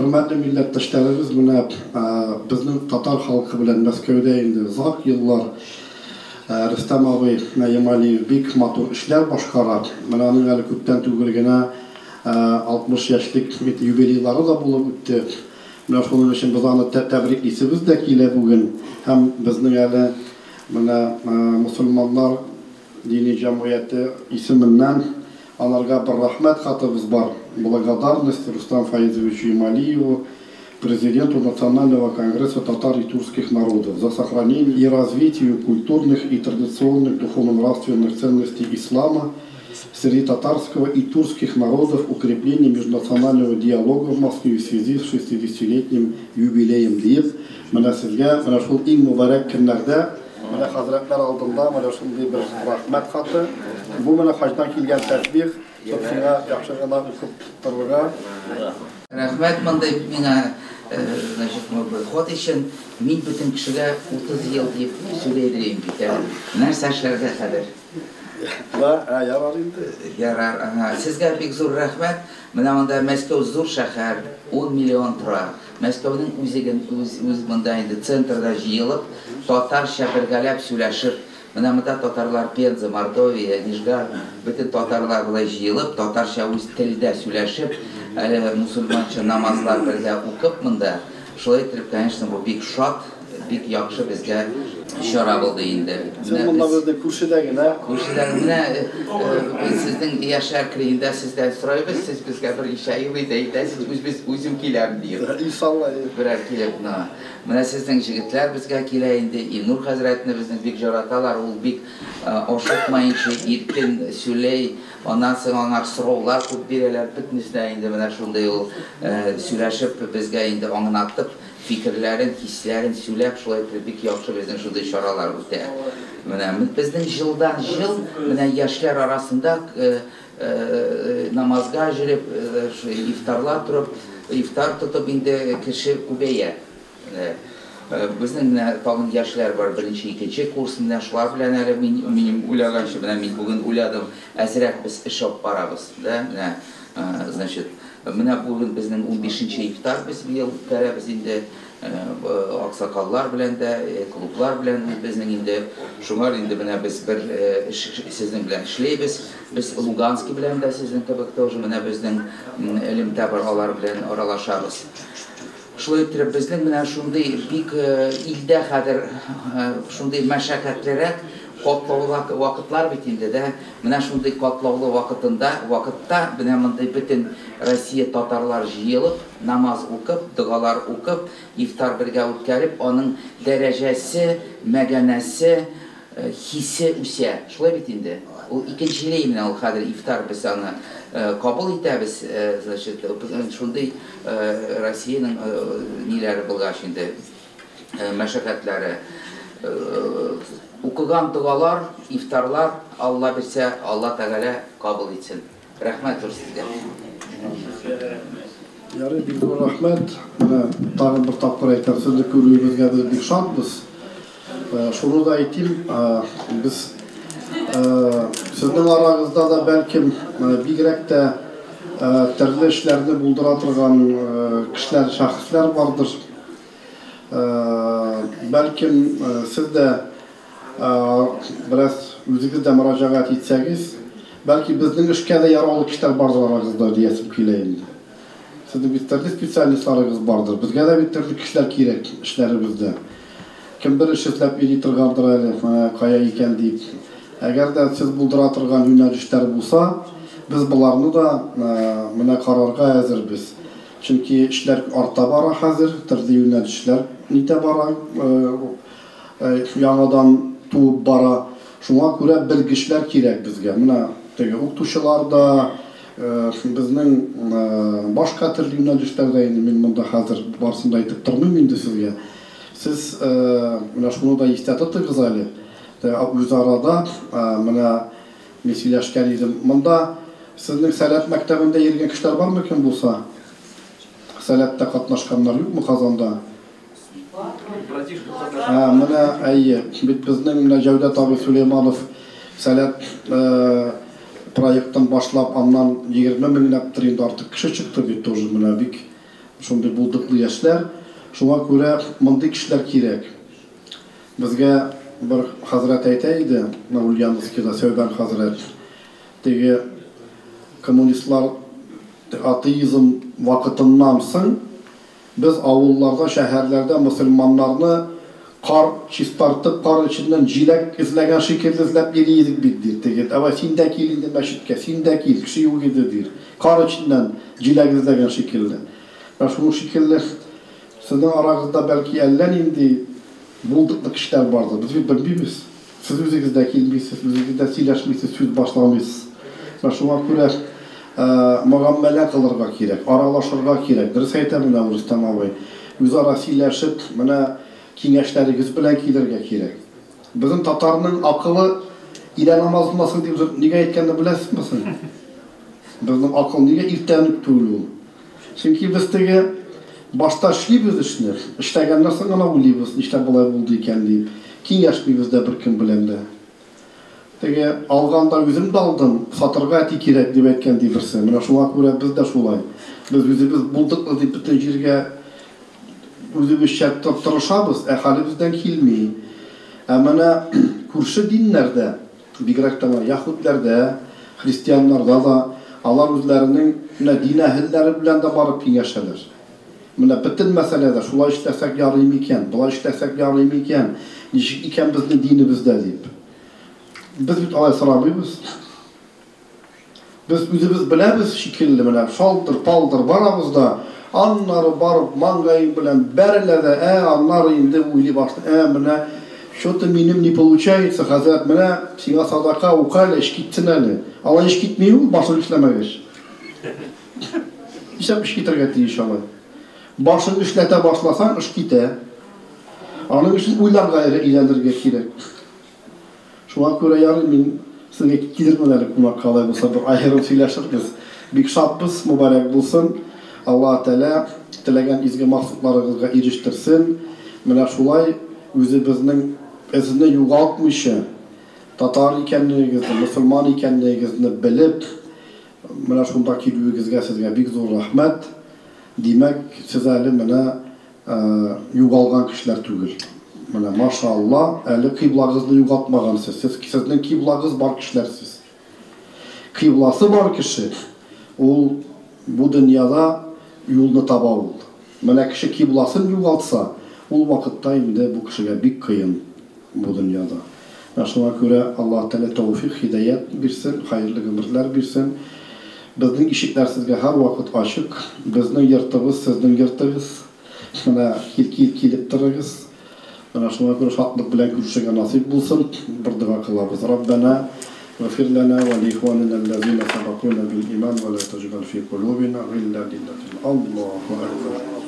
Хөрмәтле милләттәшләребез, менә безнең татар халкы белән Мәскәүдә инде озак еллар Рөстәм абый Ямалиев бик матур эшләр башкара. Менә аның әле күптән түгел генә 60 яшьлек юбилейлары да булып үтте. Менә шуның өчен без аны тәбриклисебез дә килә бүген. Һәм безнең әле менә мусульманнар дини җәмгыяте исеменнән аларга бер рәхмәт хатыбыз бар. Благодарность Рустам Фаизовичу Ямалиеву, президенту Национального конгресса татар и тюркских народов, за сохранение и развитие культурных и традиционных духовно-нравственных ценностей ислама среди татарского и тюркских народов, укрепление межнационального диалога в Москве в связи с 60-летним юбилеем диеп, менә сезгә менә шул иң мөбарәк көннәрдә менә хәзрәтләр алдында менә шундый бер рәхмәт хаты. Бу менә хаҗдан килгән тәсбих, сиңа яхшы гына укып торырга. Рәхмәт мондый миңа, значит, хат өчен. Мин бөтен кешегә 30 ел дип сөйләйдер бит. Нәрсә эшләргә хәзер? Да, ярар инде. Ярар, ага. Сезгә бик зур рәхмәт. Менә монда Мәскәү зур шәһәр, 10 миллион тора. Мәскәүнең үзеген үз монда инде центрда җыелып, татарча бергәләп сөйләшеп, менә монда татарлар Пенза, Мордовия, Нижгар, бөтен татарлар болай җыелып, татарча үз телдә сөйләшеп, әле мусульманча намазлар бергә укып монда. Шулай итеп, конечно, бу бик шат, бик яхшы безгә чара булды инде. Сез монда безнең күршедә генә. Күршедә менә без сезнең яшьләр кырыенда сездән сорыйбыз, сез безгә берничә ел иде әйтәсез, үз үзем киләм диеп. Иншалла. Берәр килеп, менә сезнең җегетләр безгә килә инде. Илнур хәзрәтне безнең бик яраталар, ул бик ашыкмаенча иркен сөйләй. Аннан соң аңар сораулар күп бирәләр, бөтенесенә инде менә шундый ул сөйләшеп безгә инде аңлатып, фикерләрен, хисләрен сөйләп, шулай итеп бик яхшы безнең шундый чаралар үтә. Менә безнең җылдан җыл менә яшьләр арасында намазга җөреп, ифтарлар торып, ифтар тотып инде кеше күбәя. Безнең менә тагын яшьләр бар, беренче, икенче курс, менә шулар белән әле минем уйлаганча, менә мин бүген уйладым, әзрәк без эш алып барабыз, да, менә, значит, менә бүген безнең 15-нче ифтар без быел үткәрәбез инде, аксакаллар белән дә, клублар белән безнең инде, шуңар инде менә без бер эш сезнең белән эшләйбез, без Луганский белән дә сезнең кебек тоже менә безнең элемтә бар, алар белән аралашабыз. Шулай итеп, безнең менә шундый бик илдә хәзер шундый мәшәкатьлерәк катлаулы вакытлар бит инде дә. Менә шундый катлаулы вакытында, вакытта менә мондый бөтен Россия татарлар җыелып, намаз укып, догалар укып, ифтар бергә үткәреп, аның дәрәҗәсе, мәгәнәсе, хисе үсә. Шулай бит инде. Ул икенчеләй менә ул хәзер ифтар без аны кабул итәбез, значит, шундый Россиянең ниләре булгач инде, мәшәкатьләре. Укыган догалар, ифтарлар, Алла бирсә, Алла Тәгалә кабул итсен. Рәхмәт зур сезгә. Ярый, бик зур рәхмәт. Менә тагын бер тапкыр әйтәм, сезне күрүебезгә без бик шатбыз. Шуны да әйтим, без сезнең арагызда да бәлкем бигрәк тә төрле эшләрне булдыра торган кешеләр, шәхесләр бардыр. Бәлкем сез дә бераз үзегез дә мөрәҗәгать итсәгез, бәлки безнең эшкә дә яраулы кешеләр бардыр арагызда диясем килә инде. Сезнең бит төрле специалистларыгыз бардыр. Безгә дә бит төрле кешеләр кирәк эшләребездә. Кем бер эш эзләп йөри торгандыр әле, менә кая икән дип. Әгәр дә сез булдыра торган юнәлешләр булса, без боларны да менә карарга әзербез. Чөнки эшләр арта бара хәзер, төрле юнәлешләр нитә бара, яңадан туып бара. Шуңа күрә белгечләр кирәк безгә. Менә теге укытучылар да, безнең башка төрле юнәлешләрдә инде мин монда хәзер барысын да әйтеп тормыйм инде сезгә. Сез менә шуны да истә тотыгыз әле. Үз арада менә мин сөйләшкән идем. Монда сезнең Сәләт мәктәбендә йөргән кешеләр бармы кем булса? Сәләттә катнашканнар юкмы Казанда? Менә әйе, бит безнең менә Җәүдәт абый Сулейманов Сәләт проектын башлап, аннан 20 меңләптер инде артык кеше чыкты бит тоже менә бик. Шундый булдыклы яшьләр. Шуңа күрә мондый кешеләр кирәк. Безгә бер хәзрәт әйтә иде, менә Ульяновскида Сәүбән хәзрәт, теге коммунистлар атеизм вакытыннан соң без авылларда, шәһәрләрдә мөселманнарны кар чистартып, кар эченнән җиләк эзләгән шикелле эзләп йөри идек бит, ди. Теге, давай син дә кил инде мәчеткә, син дә кил, кеше юк иде, ди. Кар эченнән җиләк эзләгән шикелле. Менә шуның шикелле сезнең арагызда бәлки әллә нинди булдыклы кешеләр бардыр. Без бит белмибез. Сез үзегез дә килмисез, үзегез дә сөйләшмисез, сүз башламыйсыз. Менә шуңа күрә мөгамәлә кылырга кирәк, аралашырга кирәк. Дөрес әйтә менә Рөстәм абый. Үзара сөйләшеп, менә киңәшләрегез белән килергә кирәк. Безнең татарның акылы илә намазыннан соң дип нигә әйткәнне беләсезме соң? Безнең акыл нигә иртән үк түгел ул? Чөнки без теге башта эшлибез эшне, эшләгәннән соң гына уйлыйбыз, нишләп болай булды икән дип. Киңәшмибез дә беркем белән дә. Теге алганда үзем дә алдым, сатырга әти кирәк дип әйткән ди берсе. Менә шуңа күрә без дә шулай. Без үзебез булдыклы дип бөтен җиргә үзебезчә тырышабыз, ә хәлебездән килми. Ә менә күрше диннәрдә, бигрәк тә менә яһүдләрдә, христианнарда да алар үзләренең менә дин әһелләре белән дә барып киңәшәләр. Менә бөтен мәсьәләдә шулай эшләсәк ярый микән, болай эшләсәк ярый микән, ничек икән безнең динебездә дип. Без бит алай сорамыйбыз. Без үзебез беләбез шикелле, менә шалтыр-палтыр барабыз да, аннары барып маңгаең белән бәрелә дә, аннары инде уйлый башлый, менә что-то минем не получается, хәзрәт, менә сиңа садака, укы әле, эш китсен әле. Алай эш китми ул, башың эшләмәгәч. Нишләп эш китәргә тиеш алай? Башың эшләтә башласаң, эш китә. Аның өчен уйларга өйрәнергә кирәк. Шуңа күрә ярый, мин сезгә килермен әле кунакка, алай булса бер аерым сөйләшербез. Бик шатбыз, мөбарәк булсын. Аллаһ Тәгалә теләгән изге максатларыгызга ирештерсен. Менә шулай үзебезнең эзне югалтмыйча, татар икәнлегегезне, мөселман икәнлегегезне белеп, менә шунда килүегезгә сезгә бик зур рәхмәт. Димәк, сез әле менә югалган кешеләр түгел. Менә машалла, әле кыйблагызны югалтмагансыз. Сез, сезнең кыйблагыз бар кешеләрсез. Кыйбласы бар кеше, ул бу дөньяда юлны таба ул. Менә кеше кыйбласын югалтса, ул вакытта инде бу кешегә бик кыен бу дөньяда. Менә шуңа күрә Аллаһ Тәгалә тәүфик, һидаят бирсен, хәерле гомерләр бирсен. Безнең ишекләр сезгә һәрвакыт ачык. Безнең йортыбыз сезнең йортыгыз. Менә кил-кил килеп торыгыз. Менә шуңа күрә шатлык белән күрешергә насыйп булсын. Бер дога кылабыз. Раббана اغفر لنا ولإخواننا الذين سبقونا بالإيمان ولا تجعل في قلوبنا غلا للذين. الله أكبر.